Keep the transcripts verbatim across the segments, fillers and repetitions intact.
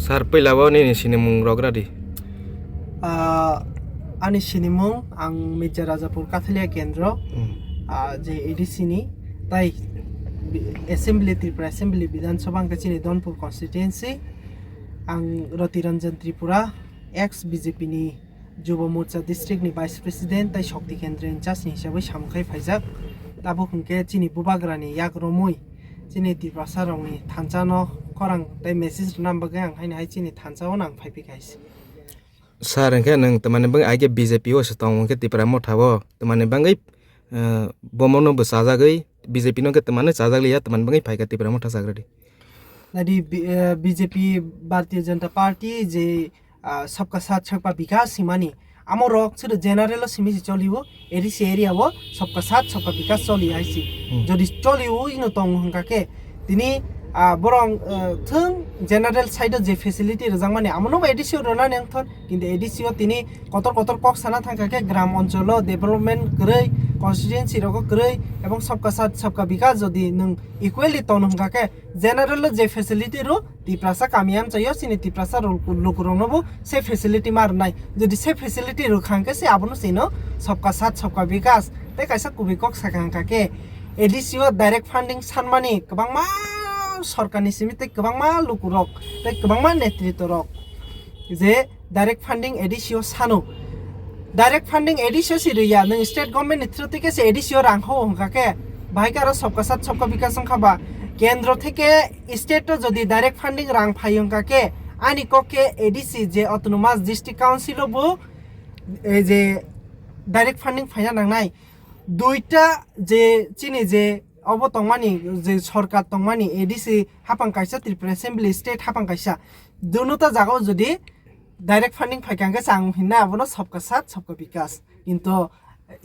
Sir, puila o nini sinimung rok radi. Ah, ani sinimung ang Mirza Rajapur Kathalia Kendro, Hmm. ah, je A D C ni, tai bi-, Assembly, Tripura Assembly, Bidhan Sabha hwnkhe chini Donpur constituency. Ang Roti Ranjan Tripura, ex B J P ni Jubo Morcha district ni vice president tai Shakti Kendra in charge ni hisabwi samung khai phaijak. Tabuk hwnkhe chini bubagrani yak romwi chini Tiprasa rokni thansa no khorang tai message rwna bagwi ang haino hai chini thansa o nang phai phikha hai se. Sir, hwnkhe nwng tamani bagwi aige B J P o se tong hwnkhe Tipra Motha o tamani bagwi, eh, bomo no bo chajagwi B J P no khe tamani chajak liya tamani bagwi phaikha Tipra Motha chagradi. Nadi B-, eh, B J P Bharatiya Janata Party je ah, sabka saath sabka bikas himani. Amo rok chwrw general o simi se choli o, A D C area o sabka saath sabka bikas choli hai se. Hmm. Jodi choli o ino tong hwnkha khe, tini, ah, borok, eh, thwng general side o je facility rwjakmani, amo no A D C o rwnani wngthon, kintu A D C o tini kotor kotor kok sana thangkha khe gram onchol o development kwrwi, constituency rogo kwrwi, ebong sabka saath sabka bikas jodi nwng equally tong hwnkha khe, general o je facility rw, Tiprasa kami amchaio chini Tiprasa rok-, lukurokno bo se facility ma rwnai. Jodi se facility rwkha hwnkhe se abono chwngno sabka saath sabka bikas tei kaisa kubui kok sakha hwnkha khe A D C o direct funding sanmani kwbangma sorkarni simi tei kwbangma lukurok tei kwbangma netritw rok je direct funding A D C o sano. Direct funding A D C o si rwya, nwng state government ni through tike se A D C o rang ho hwnkha khe, bahai khe aro sabka saath sabka bikas wngkha ba, kendro theke state o jodi direct funding rang phai hwnkha khe, ani kok khe A D C je autonomous district council o bo, eh, je direct funding phaina nangnai. Duita je chini je obo tongmani, je sorkar tongmani, A D C hapang kaisa, Tripura Assembly state hapang kaisa, dunuta jagao jodi direct funding phaikha hwnkhe chang hinna abono sabka saath sabka bikas. Kintu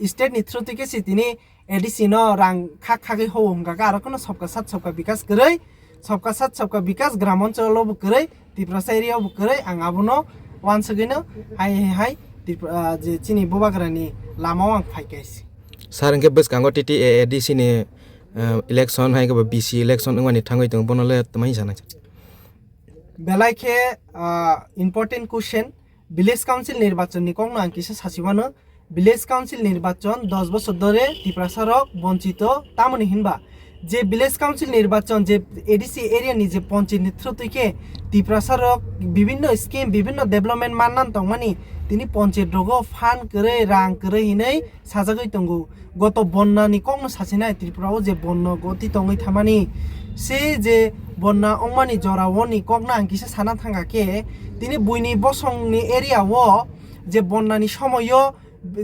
state ni through tike si tini A D C no rang khak khagwi ho hwnkha khe aro kheno sabka saath sabka bikas kwrwi, sabka saath sabka bikas gram onchol o bo kwrwi, Tiprasa area o bo kwrwi, ang abono wansugwino hai hai hai Tripura, ah, je chini bubagrani lama o ang phaikha se. Sir, hwnkhe bwskango T T A A D C ni, ah, election hai khe bo B C election wngmani thangwi tongo, bono le twmai sana. Belai khe, ah, important question, village council nirbachon ni kokno ang kisa sasi mano. Village council nirbachon dos bosor dhore Tiprasa rok bonchito, tamoni hinba je village council nirbachon je A D C area ni je ponchayat ni through twi khe Tiprasa rok bibinno scheme, bibinno development mannan tongmani, tini ponchayat rogo fund kwrwi, rang kwrwi hinwi sajagwi tongo. Goto bonna ni kokno sasinai, Tripura o je bonna goti tongwi thamani, se je bonna wngmani jora o ni kokno ang kisa sana thangkha khe, tini buini bosong ni area o je bonna ni somoio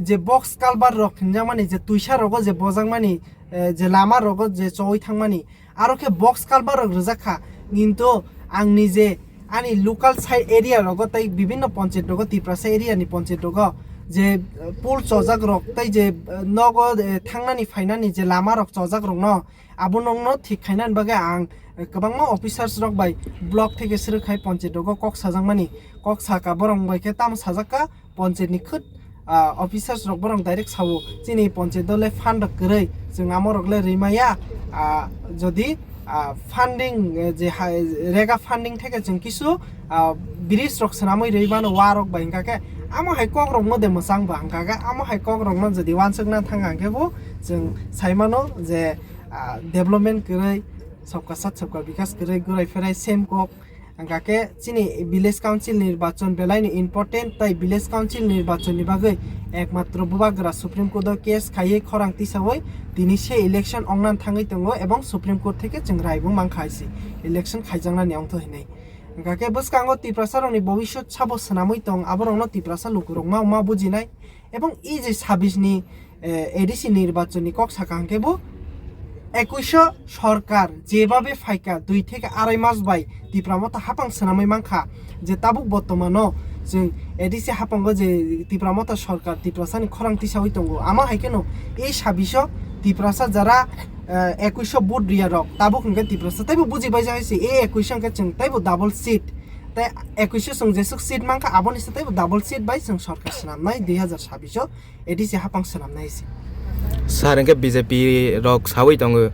je box culvert rok hinjakmani, je twisa rogo je bojakmani, eh, je lama rogo je chowui thangmani, aro khe box culvert rok rwjak kha, kintu ang nije ani local side area rogo tei bibinno ponchayat rogo, Tiprasa area ni ponchayat rogo je, eh, pool chojak rok tei je, eh, nogo, eh, thangnani phainani je lama rok chojak rokno, abo nokno thik khainani bagwi ang, eh, kwbangma officers rok bai block theke swrwk khai ponchayat rogo kok sajakmani, kok saka borok bai khe tamo sajak kha, ponchayat ni khwt, ah, officers rok borok direct sao, chini ponchayat o le fund rok kwrwi, chwng amo rok le rwi maya, ah, jodi, ah, funding, eh, je hai, rega funding theke chwng kisu, ah, bridge rok swnamwi rwi mano, wa rok bai hwnkha khe amo hai kok rok no de mwchang ba hwnkha khe, amo hai kok rok no jodi wansuk na thang hwnkhe bo chwng sai mano je, ah, development kwrwi, sabka saath sabka bikas kwrwi, gurai pherai same kok. Hwnkha khe chini village council nirbachon belai ni important, tai village council nirbachon ni bagwi ekmatro bubagra Supreme Court o case khaiwi khorang tisawi tini se election ongna thangwi tongo, ebong Supreme Court theke chwng rai bo mankha hai se election khaijaknani ongtho hinwi. Hwnkha khe bwskango Tiprasa rokni bobiswt sabo swnamwi tong, aborokno Tiprasa lukurok ma ma bujinai, ebong e je sabis ni eh, A D C nirbachon ni kok sakha hwnkhe bo ekuisho sorkar jebabe phaikha dui theke arai mas bai Tipra Motha hapang swnamwi mankha, je tabuk bortomano chwng A D C hapango je Tipra Motha sorkar Tiprasa ni khorang tisawi tongo, amo hai kheno e sabisho Tiprasa jara, eh, ekuisho vote riya rok tabuk hwnkhe Tiprasa teibo buji baijak hai se, e ekuisho hwnkhe chwng teibo double seat, tei ekuisho chwng jesuk seat mankha aboni se teibo double seat bai chwng sorkar swnamnai dui hazar sabisho. A D C hapang swnamnai se. Sir, hwnkhe B J P rok sawi tongo,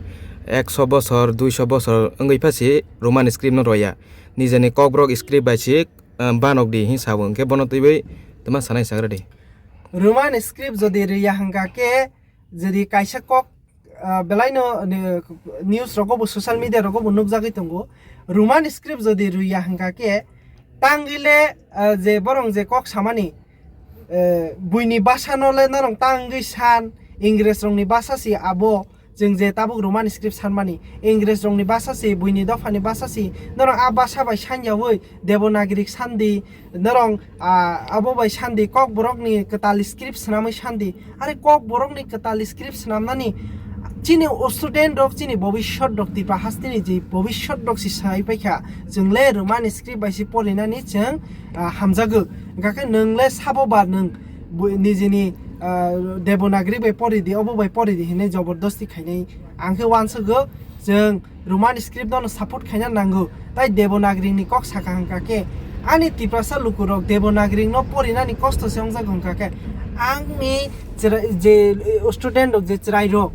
ekso bosor, duiso bosor wngwi pha se Roman script no roya. Nijeni kokborok script bai se, ah, banok di hin sabo, hwnkhe bono twiwi twma sanai sagra di. Roman script jodi rwya hwnkha khe, jodi kaisa kok, ah, belaino, ne, news rogo bo, social media rogo bo nukjagwi tongo. Roman script jodi rwya hwnkha khe, tangwi le, ah, je borong je kok samani, eh, buini basa no le norong tangwi san, Ingres rokni basa si abo, chwng je tabuk Roman script sanmani, Ingres rokni basa si, buini dophani basa si, norong a basa bai sanyawi Devanagari sandi, norong, ah, abo bai sandi, kokborokni kwtal script swnamwi sandi. Are kokborokni kwtal script swnamnani chini student rok, chini bobishyot rok, Tripura hasteni je bobishyot rok si sai paikha, chwng le Roman script bai si porinani chwng, ah, hamjago. Hwnkha khe nwng le sabo ba nwng bu-, nijini, ah, Devanagari bai pori di, obo bai pori di hinwi jobordosti khainai. Ang khe uansukgo, chwng Roman script no support khaina nango. Tai Devanagari ni kok saka hwnkha khe, ani Tiprasa lukurok Devanagari no porinani kosto se wngjago hwnkha khe, angni chwrai-, je, eh, student rok je chwrai rok,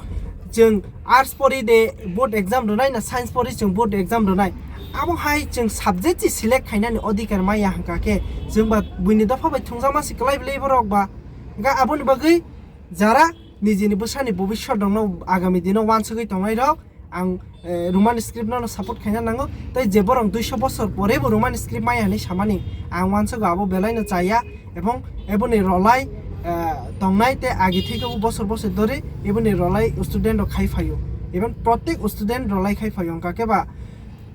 chwng arts pori de board exam rwnai na science pori chwng board exam rwnai, abo hai chwng subject se select khainani odhikar maya hwnkha khe, chwng ba buini dopha bai thwngjakma se kwlai bwlai borok ba. Hwnkha aboni bagwi jara nijini bwsani bobishyot rokno agami dino uansugwi tongnai rok, ang, eh, Roman script no support khaina nango. Tai je borok duiso bosor pore bo Roman script maya hinwi samani, ang uansugo abo belai no chaya, ebong eboni rolai, eh, tongnai tei agi theke bo bosor bosor dori eboni rolai student rok khai phaio, even protek student rolai khai phaio, hwnkha khe ba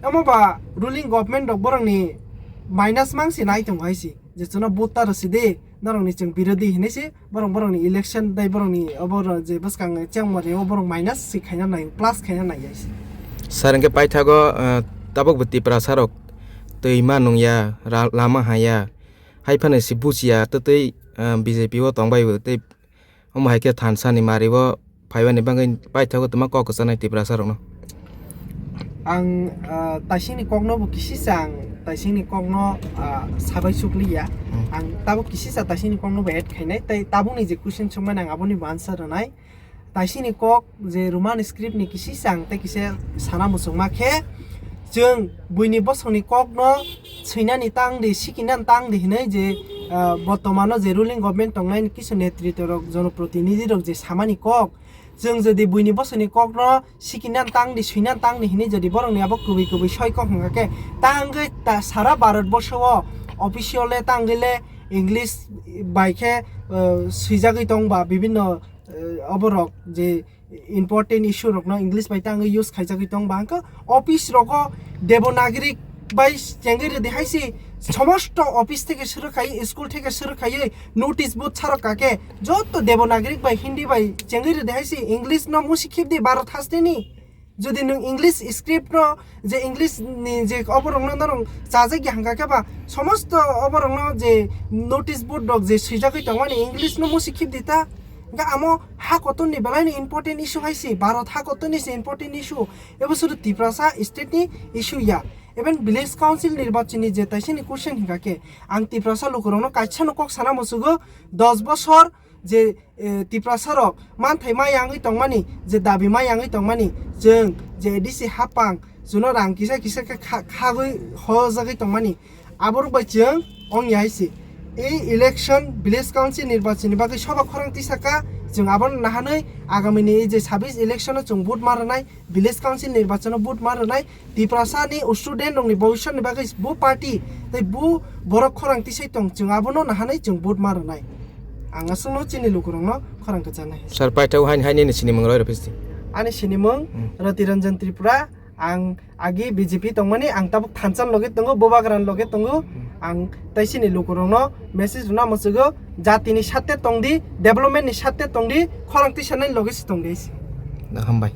omo ba ruling government rok borokni minus mang se nai tongo hai se, je chwngno vote ta rw si di, norokni chwng birodhi hinwi se, borok borokni election tei borokni obo ro-, je bwskang chengmani o borok minus se khaina nai, plus khaina nai hai se. Sir, hwnkhe paithago, eh, tabuk bo Tiprasa rok twi ma nung ya, ra-, lama ha ya, hai phano se buchi ya, tei tei, eh, B J P o tong bai bo tei omo hai khe thansa ni mari o phaibani bagwi paithago twma kok kwchanai Tiprasa rokno. Ang, ah, taisingni kokno bo kisisa ang taisingni kokno, ah, sabai sukliya. Hmm. Ang tabuk kisisa taisingni kokno bo add khainai, tai tabukni je question songmani ang aboni bo answer rwnai. Taisingni kok je Roman script ni kisisa ang tei kisa sana muchungma khe, chwng buini bosongni kokno swinani tang di, sikinani tang di hinwi je, ah, bortomano je ruling government tongnai kisu netritwa rok, jonoprotinidhi rok je samani kok, chwng jodi buini bosongni kokno sikinani tang di, swinani tang di hinwi jodi borokni abo kubui kubui soi kok hwnkha khe, tangwi ta sara Bharat borsho o official le tangwi le English bai khe, eh, swijagwi tong ba bibinno, eh, oborok je important issue rokno English bai tangwi use khaijagwi tong ba hwnkhe office rogo Devanagari bai chengwi rwdi hai se, somosto office theke suru khai, school theke suru khai, notice board sarok kake joto Devanagari bai Hindi bai chengwi rwdi hai se, English no musi khibdi Bharat hasteni. Jodi nwng English script no, je English ni je oborokno norok chajak ya hwnkha khe ba, somosto oborokno je notice board rok je swijagwi tongmani English no musi khibdi ta. Hwnkha amo ha kotor ni belai ni important issue hai se, Bharat ha kotor ni se important issue. Ebo sudu Tiprasa state ni issue ya. Even village council nirbachon ni je taisini question hwnkha khe, ang Tiprasa lukurokno kaisa no kok sana musugo, dos bosor je, eh, Tiprasa rok manthai ma yangwi tongmani, je dabi ma yangwi tongmani, chwng je A D C hapang, chwngno rang kisa kisa khe kha-, khagwi hojagwi tongmani, aborok bai chwng ong ya hai se. Ei election, village council nirbachon ni bagwi soba khorang tisaka, chwng abono nahanwi agamini ei je sabis election o chwng vote ma rwnai, village council nirbachon o vote ma rwnai, Tiprasa ni student rok ni bhobishyot ni bagwi bo party tei bo borok khorang tisai tong, chwng abono nahanai chwng vote ma rwnai. Ang aswkno chini lukurokno khorang kwchanai. Sir, paithak haini, haini ni sinimung roi rw phisti. Ani sinimung Hmm. Roti Ranjan Tripura, ang agi B J P tongmani, ang tabuk thansa loge tongo, Bubagra loge tongo, Hmm. ang tei chini lukurokno message rwna muchungo, jati ni sate tongdi, development ni sate tongdi, khorang tisanai loge si tongdi. Hambai.